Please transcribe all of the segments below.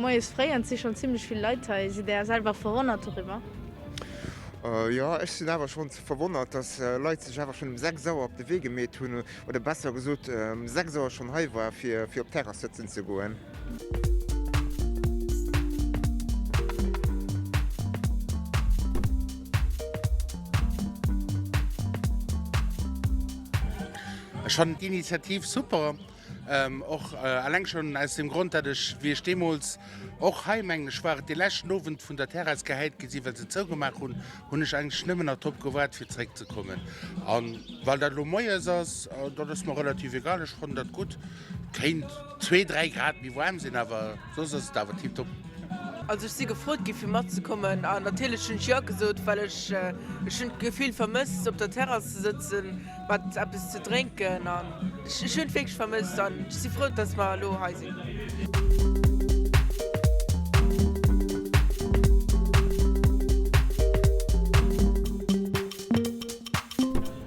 Moies fréi an et si schonn zimmlech vill Leit hei. Sidd Där selwer verwonnert doriwwer? Jo, ech sinn awer schonn verwonnert, dass Leit sech awer schonn um 6 Auer op de Wee gemeet hunn, oder besser gesot um 6 Auer schonn hei war, fir op d'Terrass sëtzen ze goen. Ech fannen d'Initiativ super, och eleng schonn aus dem Grond, dat ech, wéi ech deemools och hei, mengen ech war et, dee leschten Owend vun der Terrass gehäit gi sinn, well se zougemaach hunn, hunn ech eigentlech nëmmen nach drop gewaart, fir zeréckzekommen. A well dat elo moies ass, dat ass mer relativ egal, ech fannen dat gutt. Kéint zwee, dräi Grad méi waarm sinn, awer soss ass et awer tiptop. Also ech si gefrot gi fir matzekommen an natierlech hunn ech jo gesot, well ech ech hunn d'Gefill vermësst op der Terrass ze sëtzen mat eppes ze drénken an ech hunn et wierklech vermësst an ech si frou, dass mer elo hei sinn.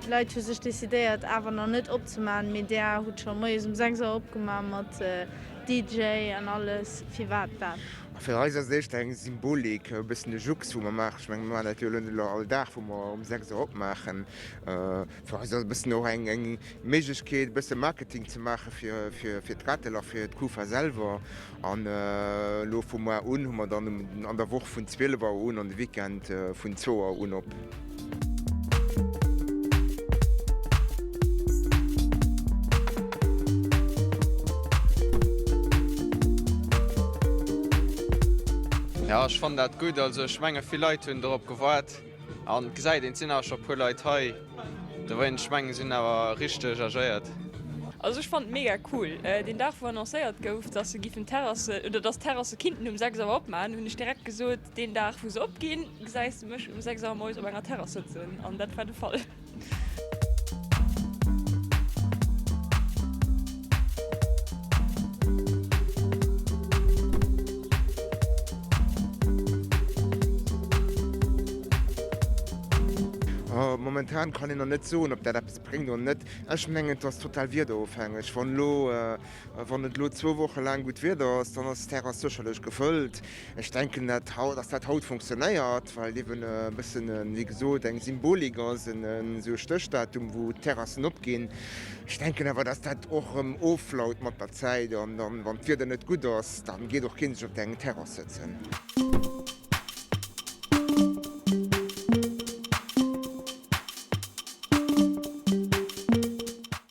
D'Leit hu sech decidéiert awer nach net opzemaachen, mee där hutt scho moies um 6 Auer opgemaach mat DJ an alles, firwat dat? Fir eis ass et éischter eng Symbolik, e bëssen e Jux, wou mer maachen. Ech mengen, mer maachen dat jo elo net elo all Dag, wou mer um 6 Auer opmaachen. Fir eis ass et e bëssen och eng Méiglechkeet, e bësse Marketing ze maache fir d'Rattel a fir d'Kufa selwer. An elo vu muar un hu mer dann an der Woch vun 12 Auer un an de Weekend vun zwou Auer un op. Jo ech fannen dat gutt, also ech menge vill Leit hunn dorop gewaart an et gesäit een et sinn awer scho puer Leit hei dowéint, ech mengen se hunn awer richteg agéiert. Also ech fannen et mega cool. Deen Dag wou annoncéiert gouf dass se giffen d'Terrasse oder dass d'Terrasse kinnten um 6 Auer opmaachen hunn ech direkt gesot, Deen Dag wou se opginn, gesäis de mech um 6 Auer moies op enger Terrass sëtzen an dat war de Fall. Momentan kann een nach net soen, ob dat eppes bréngt oder net. Ech mengen, et ass total wiederofhängeg. Wann elo Wann et elo zwou Woche laang gutt Wieder ass, dann ass d'Terrass sécherlech gefëllt. Ech denken, dat haut, dass dat haut funktionéiert, well et eben e bëssen, wéi gesot, eng Symbolik ass, en esou e Stéchdatum, wou d'Terrassen opginn. Ech denken awer, dass dat och erëm offlaut mat der Zäit an dann, wann d'Wieder net gutt ass, dann geet och keen sech op eng Terrass sëtzen.